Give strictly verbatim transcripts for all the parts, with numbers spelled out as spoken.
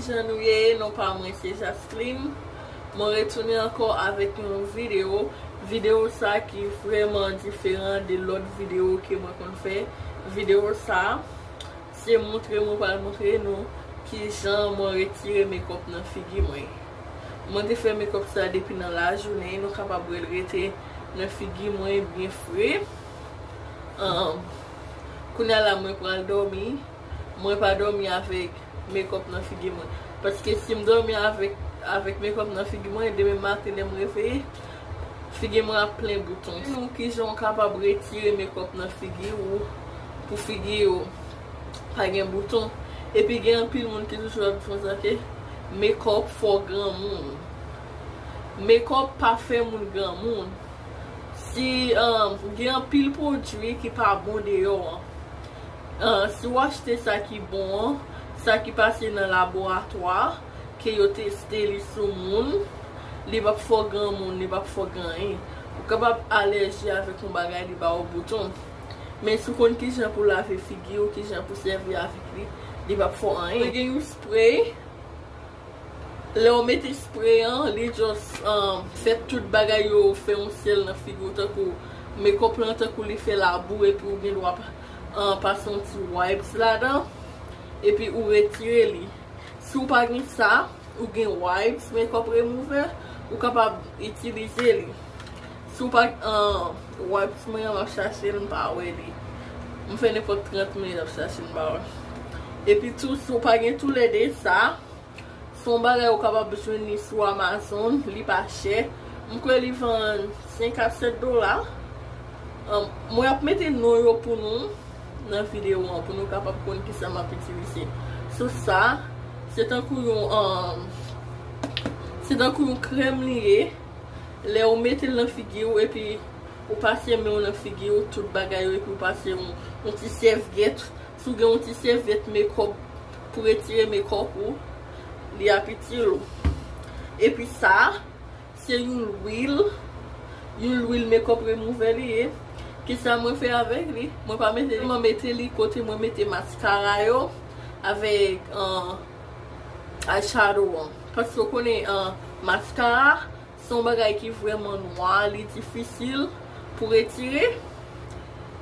Jan nou ye, non pa mwen se Jasline. Mwen retounen ankò avèk yon videyo. Videyo sa ki vrèman diferan de lòt videyo ke mwen konn fè. Videyo sa, se montre mwen pral montre nou kijan mwen retire mekòp nan figi mwen. Mwen te fè mekòp sa depi nan lajounen, nou kapab wè l rete nan figi mwen byen fre. Ahn, kounye a la mwen pral dòmi. Mwen pa dòmi avèk mekòp nan figi mwen. Paske si m dòmi avèk, avèk mekòp nan figi mwen, demen maten lè m reveye, figi mwen ap plen bouton. Nou kijan w kapab retire mekòp nan figi ou pou figi ou pa gen bouton. Epi gen anpil moun ki toujou ap di konsa ke mekòp fè w granmoun. Mekòp pa fè moun granmoun. Si, um, gen anpil pwodui ki pa bon deyò an. Uh, si w achte sa ki bon an, sa ki pase nan laboratwa, ke yo teste li sou moun, li p ap fè w granmoun, li p ap fè w gen anyen. Ou kapab alèji avèk yon bagay, li ba w bouton. Men si w konn kijan pou lave figi w, kijan pou sèvi avèk li, li p ap fè w anyen. Mwen gen yon spray. Lè w mete spray an, li just, um, fè tout bagay yo fè yon sèl nan figi w, tankou mekòp lan, tankou li fè labou, epi ou gen dwa pa, um, pase yon ti wipes ladan, epi ou retire li. Si w pa gen sa, ou gen wipes, makeup remover, ou kapab itilize li. Si w pa, um, wipes mwen an, m ap chache l, m pa wè li. M fè nenpòt trant minit ap chache l, m pa wè. Epi tou, si w pa gen toulède sa, se yon bagay ou kapab jwenn li sou Amazon, li pa chè. M kwè li vann senk a sèt dola. Um, mwen ap mete non yo pou nou nan videyo an, pou nou kapab konn kisa m ap itilize. So sa, se tankou yon, um, se tankou yon krèm li ye. Lè ou mete l nan figi w, epi ou pase men w nan figi w, tout bagay yo, epi ou pase yon, yon ti sèvyèt. Si w gen yon ti sèvyèt makeup pou retire makeup ou, li ap itil ou. Epi sa, se yon lwil, yon lwil makeup remover li ye. Kisa mwen fè avèk li? Mwen pa mete, mwen mete li kote mwen mete maskara yo avèk, uh, eyeshadow an. Paske w konnen, uh, maskara, se yon bagay ki vrèman nwa, li difisil pou retire.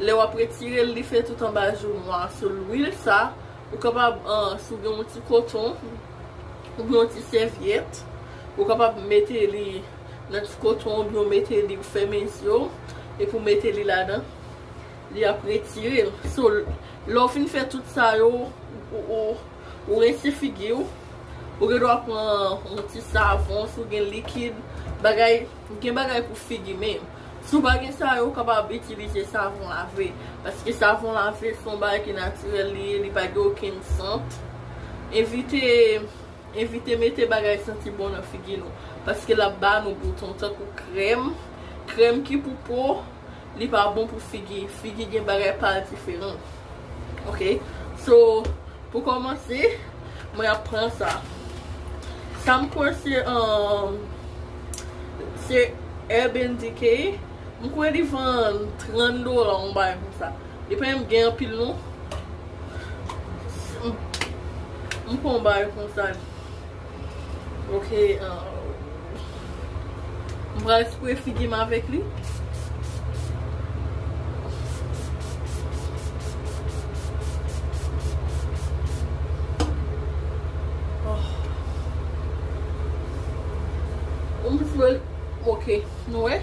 Lè w ap retire l, li fè tout anba je w nwa. So, lwil sa, ou kapab, ah, si w gen yon ti koton, oubyen yon ti sèvyèt, ou kapab mete li nan ti koton, oubyen w mete li, ou fèmen zye w, epi w mete li ladan. Li ap retire l. So, lè w fin fè tout sa yo, ou, ou, ou rense figi w, ou gen dwa pran yon ti savon, si w gen likid, bagay, gen bagay pou figi menm. Si w pa gen sa yo, ou kapab itilize savon lave, paske savon lave se yon bagay ki natirèl li ye, li pa gen okenn sant. Evite Evite mete bagay santi bon nan figi nou, paske l ap ba nou bouton, tankou krèm. Krèm ki pou po, li pa bon pou figi. Figi gen bagay pa l diferan. Ok? So, pou kòmanse, mwen ap pran sa. Sa m kwè se, um, se Urban Decay. M kwè li vann trant dola, yon bagay konsa. Li pa menm gen anpil non. M, m pran yon bagay konsa. Ok, ah, m pral spray figi m avèk li. Oh. M spray, ok, nou wè?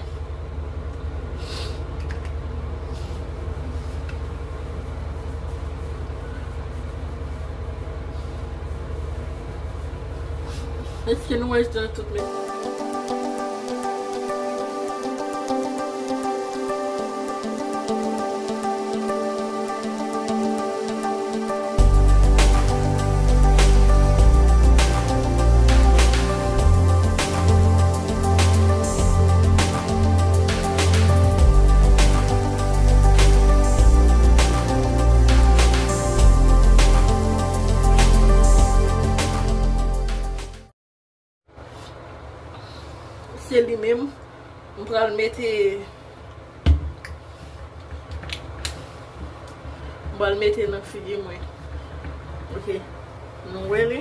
Èske nou wè jan tout men? Se li menm. M pral mete, m pral mete nan figi mwen. Ok. Nou wè li?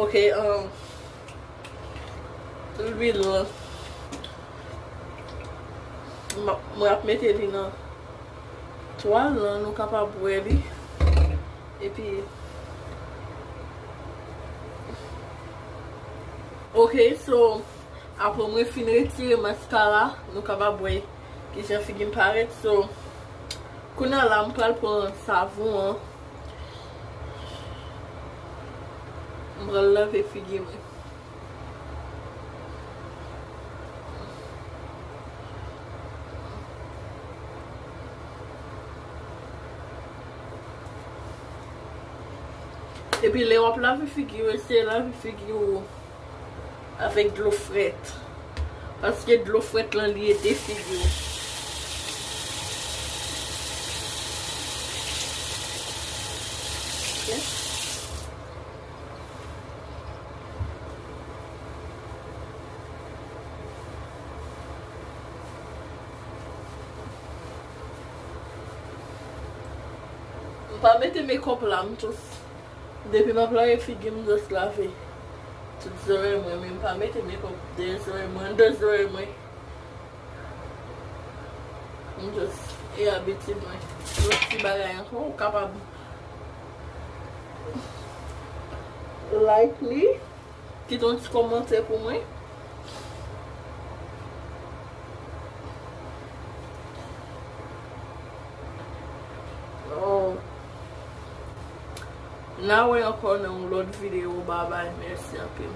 Ok, um, lwil lan. M, mwen ap mete li nan twal lan, nou kapab wè li. Epi, ok, so, apre mwen fin retire maskara, nou kapab wè kijan figi m parèt. So, kounye a la, m pral pran savon an. M pral lave figi mwen. Epi lè w ap lave figi w, eseye lave figi w avèk dlo frèt. Paske dlo frèt lan li ede figi w. Ok? M pa mete makeup la, m just, depi m ap lave figi m, m just lave tout zòrèy mwen, men m pa mete makeup dèyè zòrèy mwen, anndan zòrèy mwen. M just, e abitid mwen. Lòt ti bagay ankò, ou kapab like li, kite yon ti kòmantè pou mwen. Oh. N a wè ankò nan yon lòt videyo. Babay, mèsi anpil.